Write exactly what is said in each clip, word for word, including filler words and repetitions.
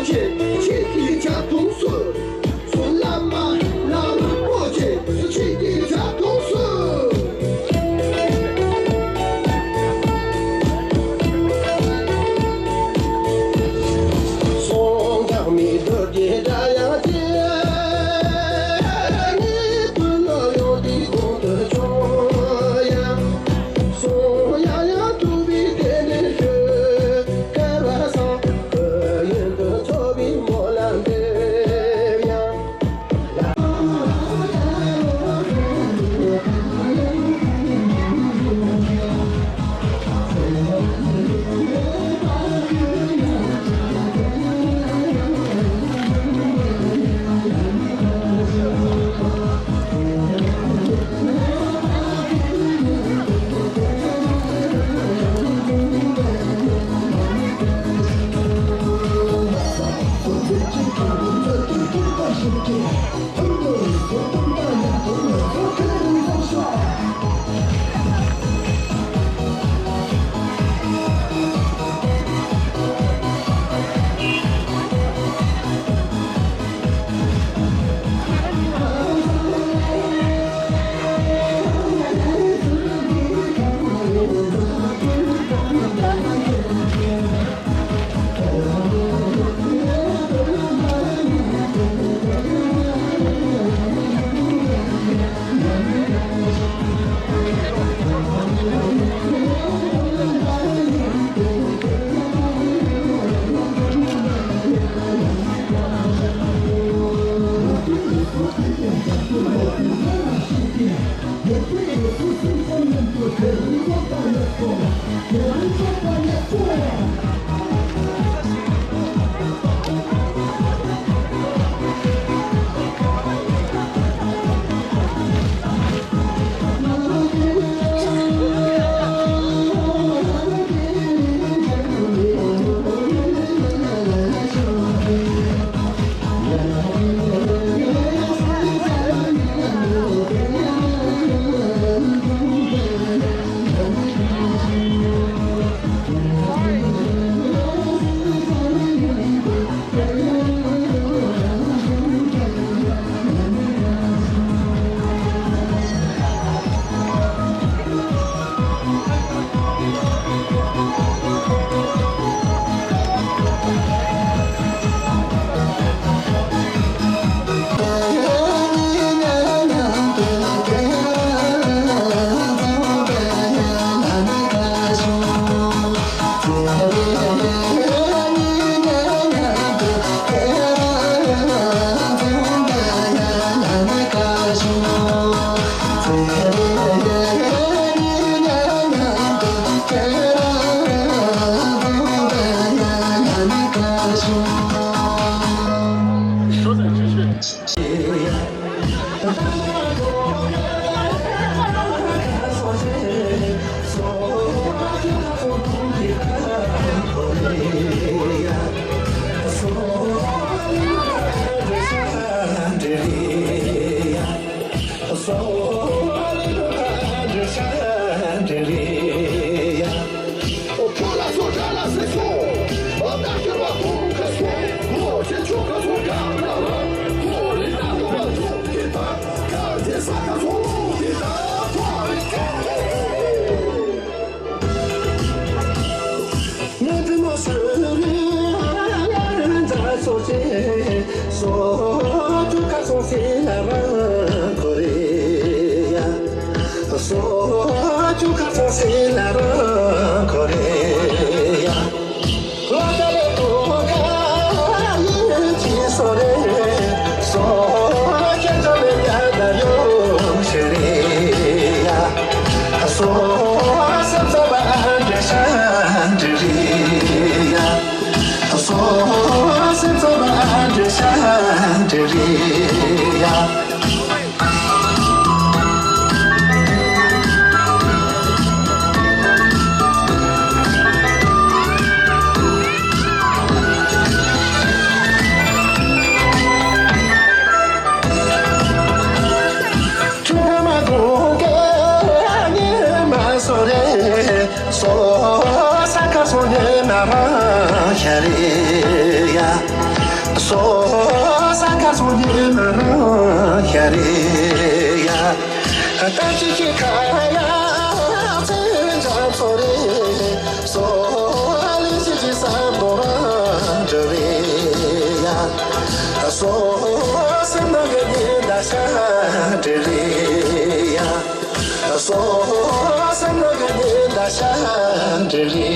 ཆེ་ཆེ་གི་ཇ་དུང་སུ། སུ་བླ་མ་བླ་རིན་པོ་ཆེ་ཆེ་གི་ཇ་དུང་སུ། སོང་ཀྱང་མི་འདོད་ཀྱི་སྒྲ་ཡང་ཆེ། ངའི་བུ་ལོ་ཡོང་དུས་གོང་དུ་ཆོག་ཡང་། སོང་ཡང་ཡང་ཐུབ་པའི་རྟེན་འབྲེལ་ཞུ། སྐལ་བ་བཟང་བོ་ཡུན་དུ་འཚོ་བའི་སྨོན་ལམ་འདེབས་ཡང་། སོ་ས་ཁ་སོ་ཡི་མ་ར་ཤ་རེ་ཡ། ད་ཅི་ཅི་ཁ་ཡ་ཚེ་འཇམ་སོ་རེ། སོ་ལི་ཅི་ཅི་སམ་དོ་ར་འདྲ་རེ་ཡ། སོ་སེམས་ནང་གི་ཉི་ཟླ་ཤ་འདྲ་རེ་ཡ། སོ་སེམས་ནང་གི་ཉི་ཟླ་ཤ་འདྲ་རེ་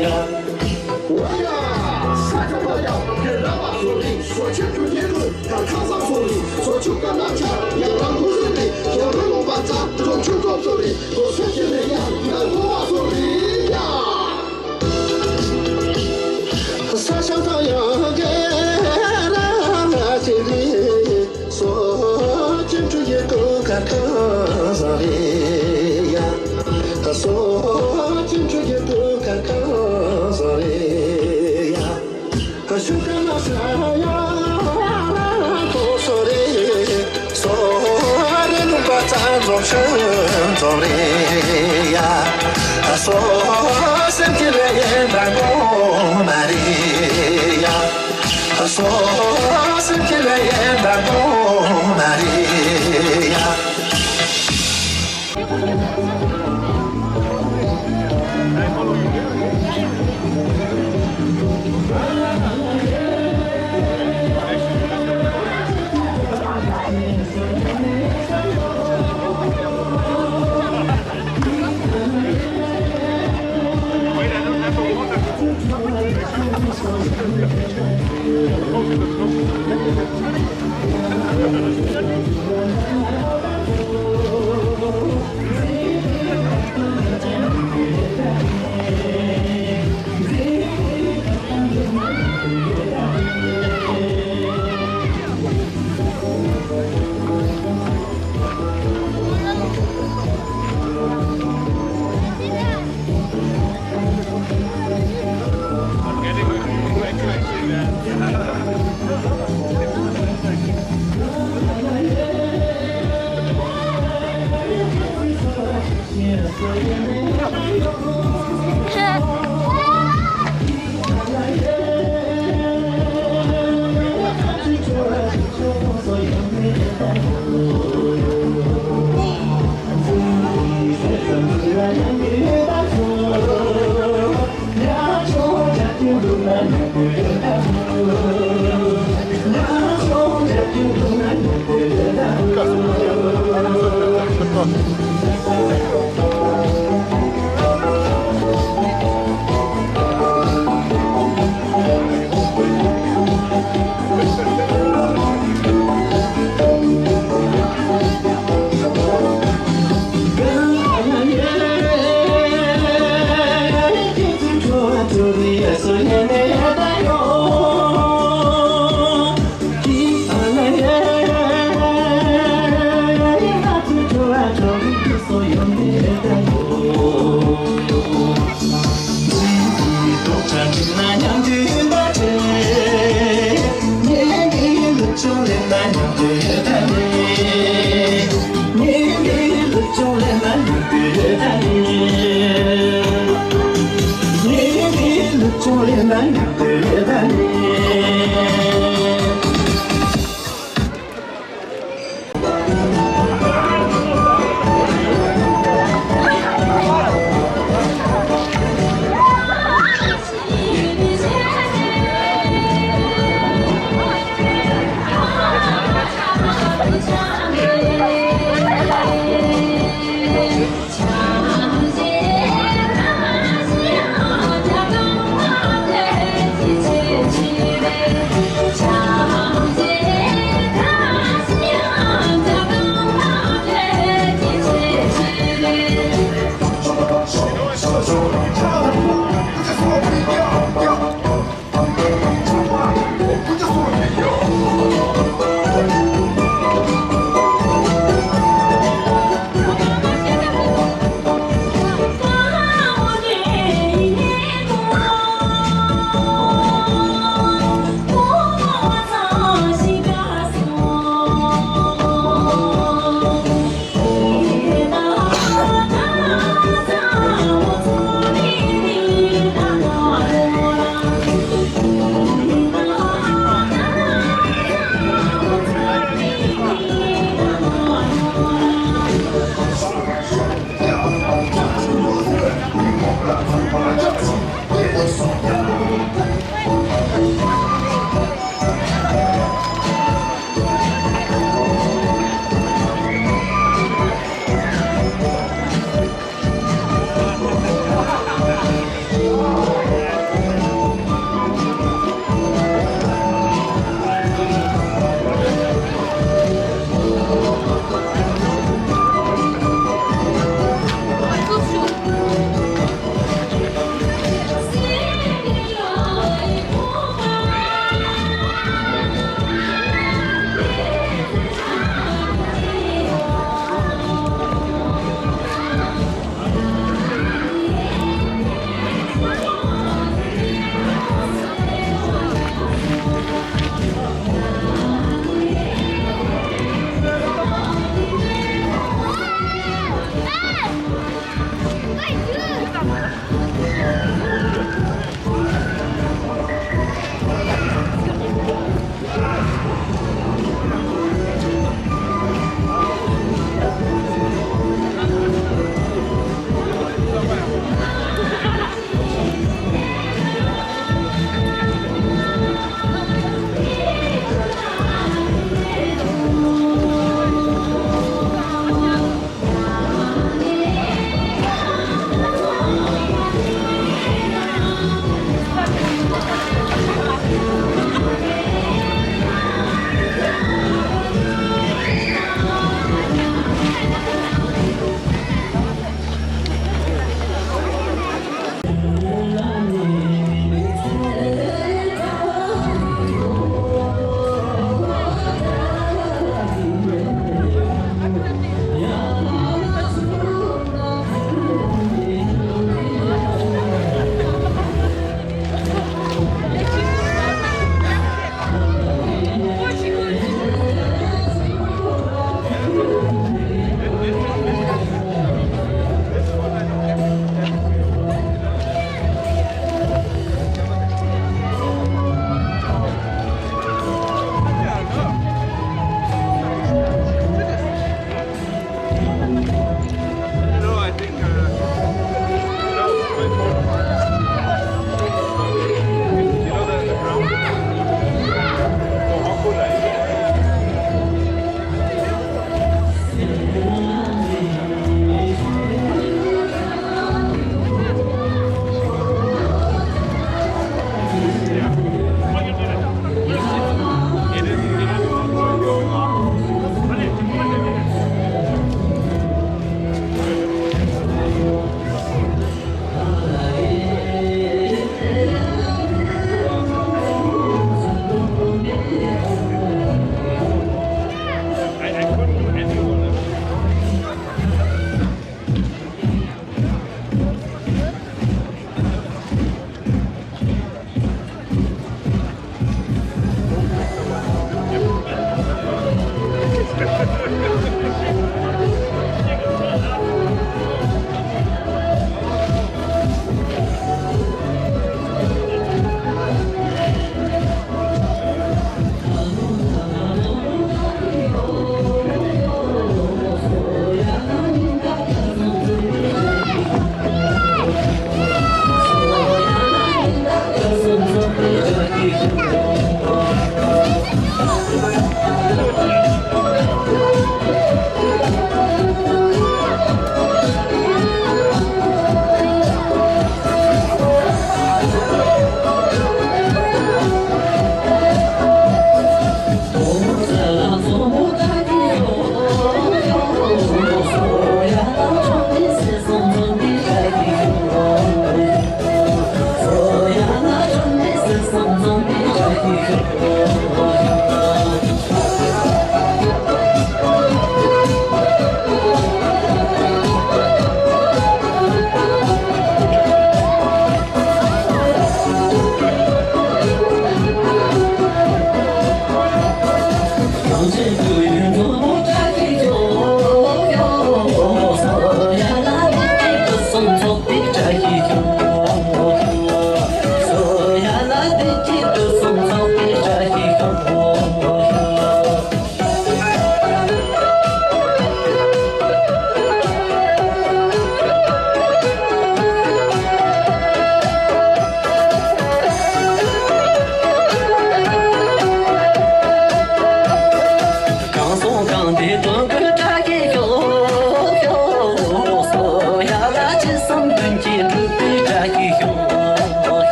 ཡ། ཡ། ས་ཆ་པ་ཡ་གེ་ར་བ་སོ་རི། སོ་ཆུ་ཆུ་ཉེ་རུ་ད་ཁ་ས་སོ་རི། སོ་ཆུ་ཀ་ན་ཆ་ཡ་ར་ལུ་རི་རི། ཡ་ར་ལུ་བ་ཙ་རོ་ཆུ་ཀོ་སོ་རི། སོ་ཆུ་རི་ཡ་ད་ལུ་བ་སོ་རི་ཡ། ས་ཆ་པ་ཡ་གེ་ར་བ་སོ་རི། སོ་ཅི་འཕྲུལ་གྱི་ཀུན་དགའ་ཁང་བཟང་རེད་ཡ། སོ་ཅི་འཕྲུལ་གྱི་ཀུན་དགའ་ཁང་བཟང་རེད་ཡ། ཤུ་ཀ་ན་ས་ཡ་ཀོ་སོ་རེད། སོ་རེ་ནུ་པ་ཙ་འཛོམས་ཤིང་འཛོམས་རེད་ཡ། སོ་སེམས་ཀྱི་ལས་འདང་གོ་མ་རེད་ཡ། སོ་སེམས་ཀྱི་ལས་འདང་གོ་མ་རེད་ཡ།